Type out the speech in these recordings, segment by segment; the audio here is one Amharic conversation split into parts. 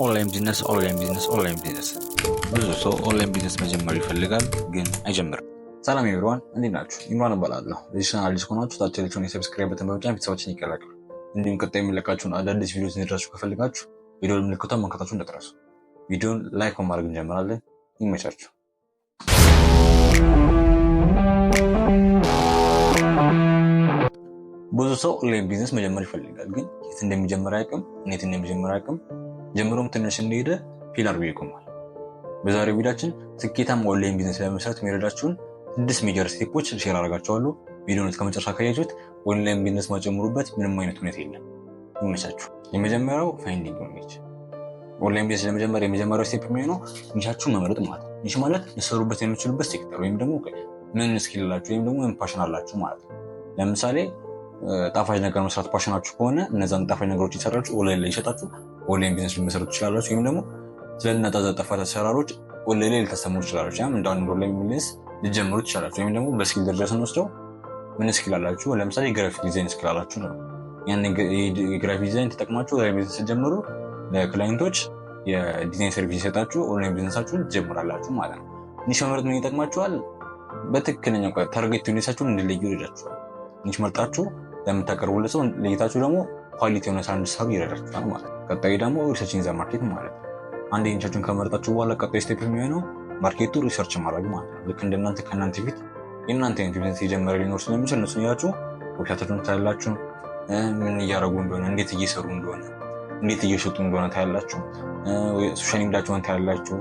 Online business፣ online business፣ online business። ብዙ ሰው online business መጀመር ይፈልጋል፣ ግን አይጀምርም። ሰላም everyone፣ እንዴት ናችሁ? ኢምራን እባላለሁ። ለዚህ ቻናል አዲስ ከሆናችሁ ታች ያለችውን የ subscribe button በመጫን ቤተሰባችን ይቀላቀሉ። እንዲሁም ቀጣይ የምለቃችሁን አዳዲስ ቪዲዮዎች እንዲደርሳችሁ ከፈለጋችሁ ቪዲዮ ምልክቷን መንካታችሁን እንዳትረሱ። ቪዲዮን like በማድረግ እንጀምራለን። ይመቻችሁ። ብዙ ሰው online business መጀመር ይፈልጋል፣ ግን የት እንደሚጀምር አያውቅም፣ እንዴት እንደሚጀምር አያውቅም። ጀምሮም ትንሽ እንደሄደ fail አድርጎ ይቆማል። በዛሬው ቪዲዮአችን ስኬታማ online business ለመስራት የሚረዳችሁን ስድስት major step ኦች share አደርጋችኋለሁ። ቪዲዮውን እስከ መጨረሻ ካያችሁት online business ማትጀምሩበት ምንም አይነት ሁኔታ የለም። ይመቻችሁ። የመጀመሪያው finding niche። Online business ለመጀመር የመጀመሪያው step የሚሆነው niche ኣችሁን መምረጥ ማለት ነው። Niche ማለት ልትሰሩበት የምትችሉበት ሴክተር ወይም ደግሞ ምን skill አላችሁ ወይም ደግሞ ምን passion አላችሁ ማለት ነው። ለምሳሌ ጣፋጭ ነገር መስራት passion ኣችሁ ከሆነ እነዛን ጣፋጭ ነገሮች እየሰራችሁ ኦንላይን ላይ እየሸጣችሁ online business ልትመሰርቱ ትችላላችሁ። ወይም ደግሞ ስለነዛ ጣፋጭ አሰራሮች ኦንላይን ላይ ልታስተምሩ ትችላላችሁ። ያም እንደ አንድ online business ልትጀምሩ ትችላላችሁ። ወይም ደግሞ በ skill ደረጃ ስንወስደው ምን skill አላችሁ? ለምሳሌ የ graphic design skill አላችሁ ነው። ያን የ graphic design ተጠቅማችሁ online business ስትጀምሩ ለ client ኦች የ design service እየሰጣችሁ online business ኣችሁን ትጀምራላችሁ ማለት ነው። Niche መምረጥ ምን ይጠቅማችኋል? በትክክለኛ target audience ኣችሁን እንድትለዩ ይረዳችኋል። Niche መርጣችሁ ለምታቀርቡለት ሰው ለይታችሁ ደግሞ quality የሆነ ስራ እንድትሰሩ ይረዳችኋል ማለት ነው። ቀጣዩ ደግሞ researching the market ማለት ነው። አንድ niche ኣችሁን ከመረጣችሁ በኋላ ቀጣዩ step የሚሆነው market ኡ research ማድረግ ማለት ነው። ልክ እንደናንተ ከእናንተ ፊት የእናንተ አይነት ቢዝነስ የጀመረ ሊኖር ስለሚችል እነሱን እያችሁ website ኣቸውን ታያላችሁ። ምን እያደረጉ እንደሆነ፣ እንዴት እየሰሩ እንደሆነ፣ እንዴት እየሸጡ እንደሆነ ታያላችሁ። Social media ኣቸውን ታያላችሁ።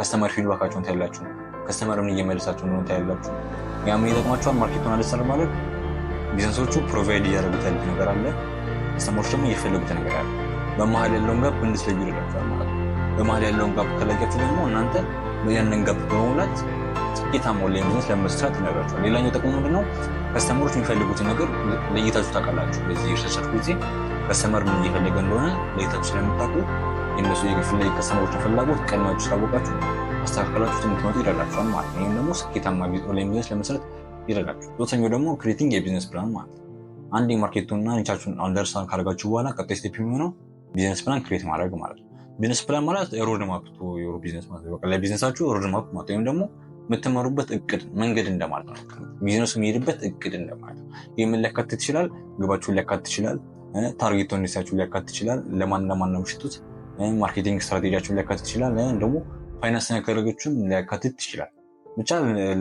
Customer feedback ኣቸውን ታያላችሁ። Customer ምን እየመለሳቸው እንደሆነ ታያላችሁ። ያ ምን ይጠቅማችኋል? Market ኡን understand ማለት business ኦቹ provide እያደረጉት ያሉት ነገር አለ፣ customer ኦች ደግሞ እየፈለጉት ነገር አለ። በመሀል ያለውን gap እንድትለዩ ይረዳችኋል ማለት ነው። በመሀል ያለውን gap ከለያችሁ ደግሞ እናንተ ያንን gap በመሙላት ስኬታማ online business ለመስራት ይረዳችኋል። ሌላኛው ጥቅሙ ምንድነው? Customer ኦች የሚፈልጉትን ነገር ለይታችሁ ታውቃላችሁ። በዚህ research ጊዜ customer ምን እየፈለገ እንደሆነ ለይታችሁ ስለምታውቁ የእነሱ customer ኦችን ፍላጎት ቀድማችሁ ስላወቃችሁ አስተካከላችሁት እንድትመጡ ይረዳችኋል ማለት ነው። ይህም ደግሞ ስኬታማ online business ለመስራት ይረዳችኋል። ሶስተኛው ደግሞ creating የ business plan ማለት ነው። አንድ የ market ኡና niche ኣችሁን understand ካደረጋችሁ በኋላ ቀጣይ step የሚሆነው business plan create ማድረግ ማለት ነው። Business plan ማለት road map to your business ማለት ነው። በቃ ለ business ኣችሁ road map ማለት ወይም ደግሞ የምትመሩበት እቅድ መንገድ እንደማለት ነው። ቢዝነሱ የሚሄድበት እቅድ እንደማለት ነው። ይህ ምን ሊያካትት ይችላል? ግባችሁን ሊያካትት ይችላል። Target audience ኣችሁን ሊያካትት ይችላል። ለማን ለማን ነው የምትሸጡት? Marketing strategy ያችሁን ሊያካትት ይችላል። ደግሞ ፋይናንስ ነገሮችን ሊያካትት ይችላል። ብቻ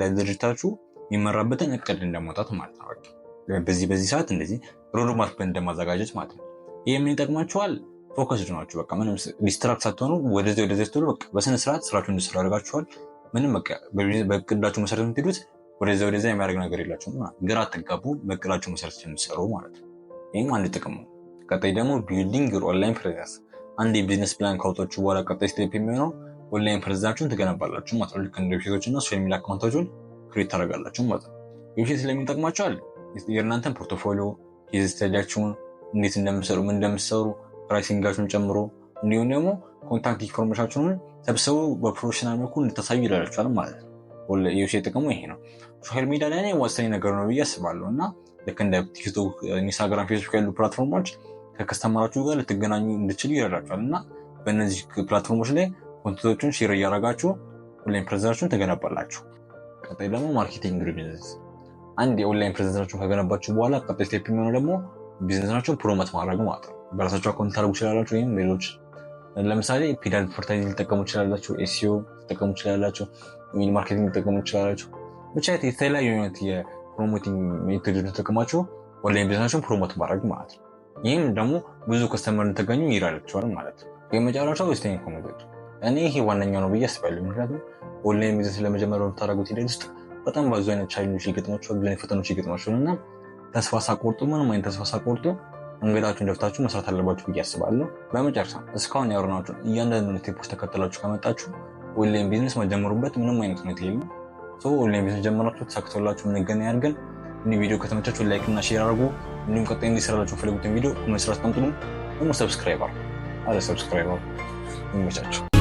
ለድርጅታችሁ የሚመራበትን እቅድ እንደማውጣት ማለት ነው። በዚህ በዚህ ሰዓት እንደዚህ road map እንደማዘጋጀት ማለት ነው። ይህ ምን ይጠቅማችኋል? Focused ናችሁ። በቃ ምንም distract ሳትሆኑ ወደዚህ ወደዚህ ስትሉ በቃ በስነ ስርዓት ስራችሁን እንድትሰሩ ያደርጋችኋል። ምንም በቃ በእቅዳችሁ መሰረት የምትሄዱት ወደዚያ ወደዚያ የሚያደርግ ነገር የላችሁም። ግራ አትጋቡ፣ በእቅዳችሁ መሰረት የምትሰሩ ማለት ነው። ይህም አንድ ጥቅም ነው። ቀጣይ ደግሞ building your online presence። አንድ የ business plan ካወጣችሁ በኋላ ቀጣይ step የሚሆነው online presence ኣችሁን ትገነባላችሁ ማለት ነው። ልክ እንደ website ኦች እና social media account ኦችን create ታደርጋላችሁ ማለት ነው። Website ለምን ይጠቅማችኋል? የእናንተን portfolio፣ case study ያችሁን፣ እንዴት እንደምትሰሩ፣ ምን እንደምትሰሩ፣ pricing ኣችሁን ጨምሮ እንዲሁም ደግሞ contact information ኣችሁን ሰብስበው በ professional መልኩ እንድታሳዩ ይረዳችኋል ማለት ነው። የ website ጥቅሙ ይሄ ነው። Social media ላይ ወሳኝ ነገር ነው ብዬ አስባለሁ እና ልክ እንደ ቲክቶክ፣ ኢንስታግራም፣ ፌስቡክ ያሉ platform ኦች ከ customer ኣችሁ ጋር ልትገናኙ እንድትችሉ ይረዳችኋል እና በእነዚህ platform ኦች ላይ content ኦችን share እያደረጋችሁ online presence ኣችሁን ትገነባላችሁ። ቀጣይ ደግሞ marketing business። አንድ የ online presence ኣችሁን ከገነባችሁ በኋላ ቀጣይ step የሚሆነው ደግሞ business ኣችሁን promote ማድረግ ማለት ነው። በራሳችሁ account ታደርጉ ይችላላችሁ ወይም ሌሎች ለምሳሌ paid advertising ልትጠቀሙ ይችላላችሁ፣ SEO ልትጠቀሙ ይችላላችሁ፣ email marketing ልትጠቀሙ ይችላላችሁ። ብቻ የተለያዩ አይነት የ promoting method ኦች ተጠቅማችሁ online business ኣችሁን promote ማድረግ ማለት ነው። ይህም ደግሞ ብዙ customer እንድታገኙ ይረዳችኋል ማለት ነው። የመጨረሻው staying committed። እኔ ይሄ ዋነኛው ነው ብዬ አስባለሁ። ምክንያቱም online business ለመጀመር በምታደርጉት ሂደት ውስጥ በጣም ብዙ አይነት challenge ኦች ይገጥሟችኋል፣ ብዙ አይነት ፈተናዎች ይገጥሟችኋል እና ተስፋ ሳትቆርጡ ምንም አይነት ተስፋ ሳትቆርጡ አንገታችሁን ደፍታችሁ መስራት አለባችሁ ብዬ አስባለሁ። በመጨረሻ እስካሁን ያወራናቸውን እያንዳንዱ step ኦች ተከተላችሁ ከመጣችሁ online business ማትጀምሩበት ምንም አይነት ሁኔታ የለም። Online business ጀምራችሁ ተሳክቶላችሁ የምንገናኝ ያድርገን። እንዲህ ቪዲዮ ከተመቻችሁ like እና share አድርጉ። እንዲሁም ቀጣይ እንዲሰራላችሁ የምትፈልጉትን ቪዲዮ comment ስር አስቀምጡልን። ደግሞ subscribe አድርጉ። አረ subscribe አድርጉ። ይመቻችሁ።